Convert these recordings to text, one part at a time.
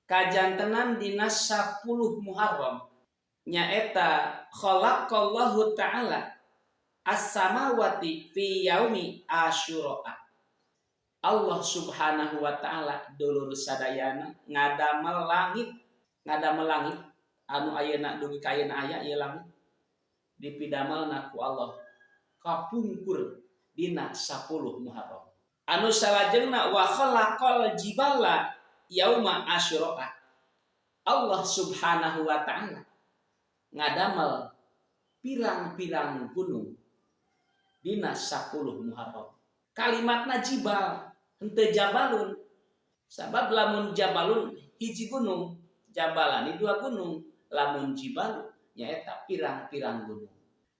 Kajantenan dina 10 Muharram nyaeta khalaqallahu ta'ala as-samawati fi yaumi Asyura. Allah Subhanahu wa ta'ala, dulur sadayana, ngadamel langit, ngadamel langit anu ayeuna dugi ka ayeuna aya ieu langit, dipidamelna ku Allah kapungkur dina 10 Muharram. Anu salajengna, wa khalaqal jibala yauma Asyura. Allah Subhanahu wa ta'ala ngadamel pirang-pirang gunung dina 10 Muharram. Kalimatna jibal, henteu jabalun, sabab lamun jabalun hiji gunung, jabalani dua gunung, lamun jibalu nyaeta pirang-pirang gunung,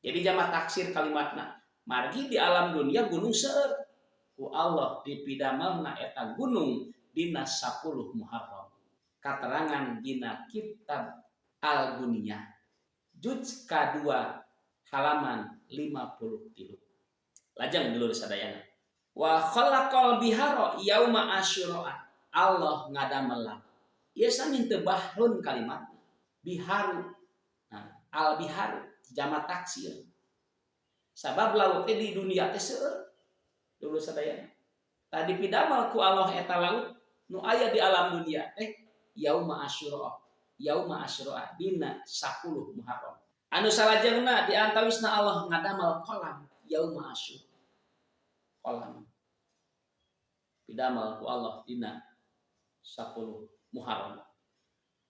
jadi jamak taksir kalimatna. Margi di alam dunia gunung seueur, ku Allah dipidamelna eta gunung dina 10 Muharram. Katerangan dina kitab Al-Guniyah juz K2 halaman 53. Lajeng, dulur sadayana, wa khalaqal bihara yauma Asyura. Allah ngadamel ieu sami teu bahrun kalimat biharu. Nah, al biharu jamak taksir, sabab laut teh di dunia teh seueur, dulur sadayana. Tadi pidamel ku Allah eta laut nu aya di alam dunia teh yauma Asyura, yauma Asyura dina 10 Muharram. Anu salajengna, di antawisna Allah ngadamel kolam yauma Asyura. Kolam pidamel ku Allah dina 10 Muharram.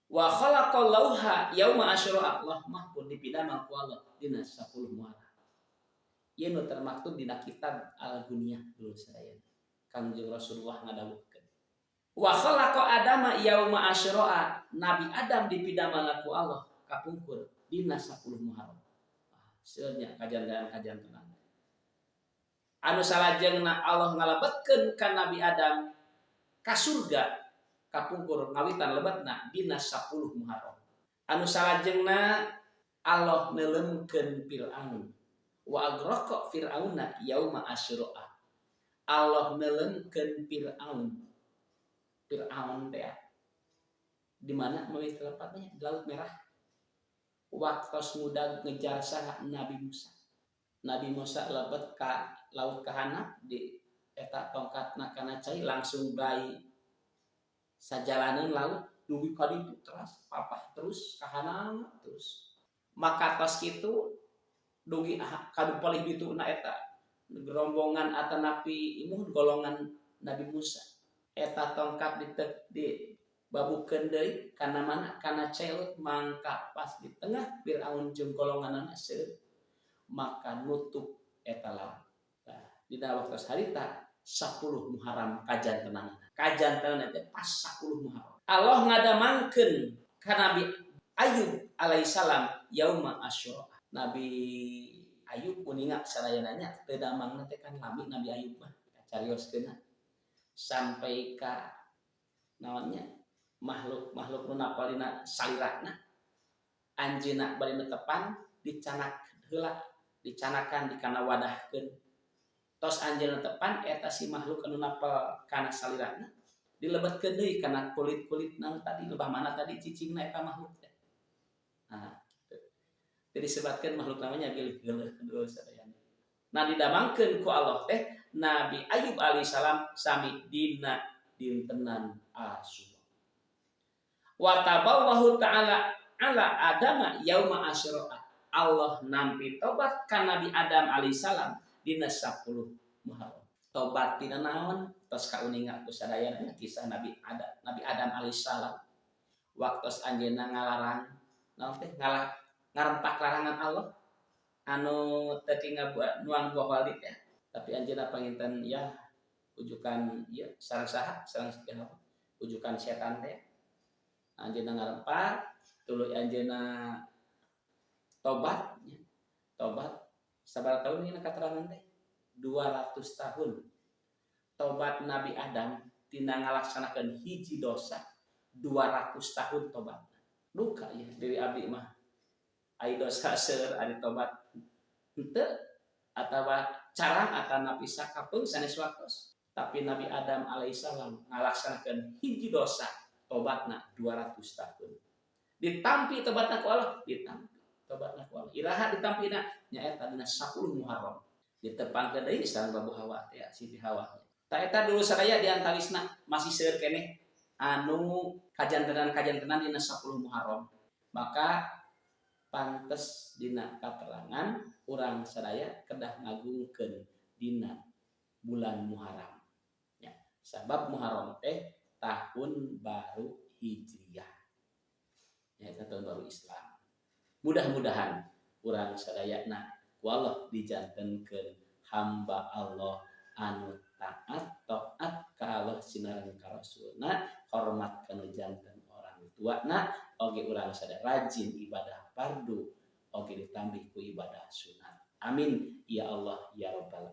Wa khalaqal lauha yauma Asyura. Allah mah pun dipidamel ku Allah dina 10 Muharram. Ieu nu termaktub dina kitab Al-Guniyah, dulur sadaya. Kangjeng Rasulullah ngadawuhkeun, wa khalaqa Adama yauma Asyura. Nabi Adam dipidamel ku Allah kapungkur dina 10 Muharram. Seueurnya kajantenan-kajantenan. Anu salajengna, Allah ngalebetkeun ka Nabi Adam ka surga kapungkur ngawitan lebetna dina 10 Muharram. Anu salajengna, Allah neuleumkeun Fir'aun, wa aghraqa Fir'auna yauma Asyura. Allah neuleumkeun Fir'aun. Fir'aun teh di mana mimiti lepatnya? Di Laut Merah, waktu muda ngejar saha? Nabi Musa. Nabi Musa lebet ka laut kahanap, di eta tongkatna kana cai, langsung bayi sajalanan laut dugi ka ditu, teras papah terus kahanap terus. Maka tos kitu dugi kadu palih ditu na eta gerombongan atanapi imuh golongan Nabi Musa, eta tongkat di babukeun deui kana mana? Kana cai laut. Mangka pas di tengah Firaun jeung golonganna seueur, maka nutup eta laut. Nah, dina waktu harita 10 Muharram kajantenan. Kajantenan teh pas 10 Muharram. Allah ngadamangkeun ka Nabi Ayub alaihissalam yauma Asyura. Nabi Ayub uninga sadayana nya, teu damangna teh kan lami Nabi Ayub mah carioskeunna sampai ka naonnya, makhluk-makhluk nu napal dina salirana anjeunna bari netepan, dicanak heula, dicanakan di kana wadahkeun. Tos anjeunna tepan, eta si makhluk anu napal kana salirana dilebetkeun deui kana kulit-kulit tadi, lebah mana tadi cicingna eta makhluk teh. Nah, jadi disebutkan makhluk namanya bilih geuleuh dulu sadayana. Nah, didamangkeun ku Allah teh Nabi Ayub alaihissalam sami dina dintenan Asyura. Wa taballahu ta'ala ala Adama yauma Asyura. Allah nampi tobat ka Nabi Adam alaihissalam dina 10 Muharram. Tobat dina naon? Tos kauninga ku sadayana kisah Nabi Adam, Nabi Adam alaihissalam. Waktu anjeunna ngalarang naon teh, ngalah ngarempak larangan Allah anu teu ngabuat nuang buah waldi ya. Tapi anjeunna panginten ya ujukan ya sareng saha, sareng apa? Ujukan setan teh. Anjeunna ngarempak, tuluy anjeunna tobat ya. Tobat sabaraha tahun ini keterangan teh? 200 tahun tobat Nabi Adam tina ngalaksanakeun hiji dosa, 200 tahun tobat. Duka ya diri abdi mah, ai dosa seueur, ari tobat henteu atawa carang atanapi sakapeung sanes waktos. Tapi Nabi Adam alaihissalam ngalaksanakeun hiji dosa. Tobatna 200 tahun. Ditampi tobatna ku Allah, ditampi tobatna ku Allah. Iraha ditampina? Nyaeta dina 10 Muharram. Ditepangkeun deui sareng Babu Hawa teh, Siti Hawa. Tah, eta dulu sadaya di antawisna masih seueur keneh anu kajantenan-kajantenan dina 10 Muharram. Maka pantes dina katerangan urang sadaya kedah ngagungkeun dina bulan Muharram. Ya, sabab Muharram teh tahun baru Hijriah. Ya, tahun baru Islam. Mudah-mudahan urang sadayana ku Allah dijantenkeun hamba Allah anu taat, taat ka Allah sinareng ka Rasulna, hormat kana janten orang tuana, oge urang sadaya rajin ibadah fardu, oge ditambih ku ibadah sunat. Amin ya Allah ya rabbal.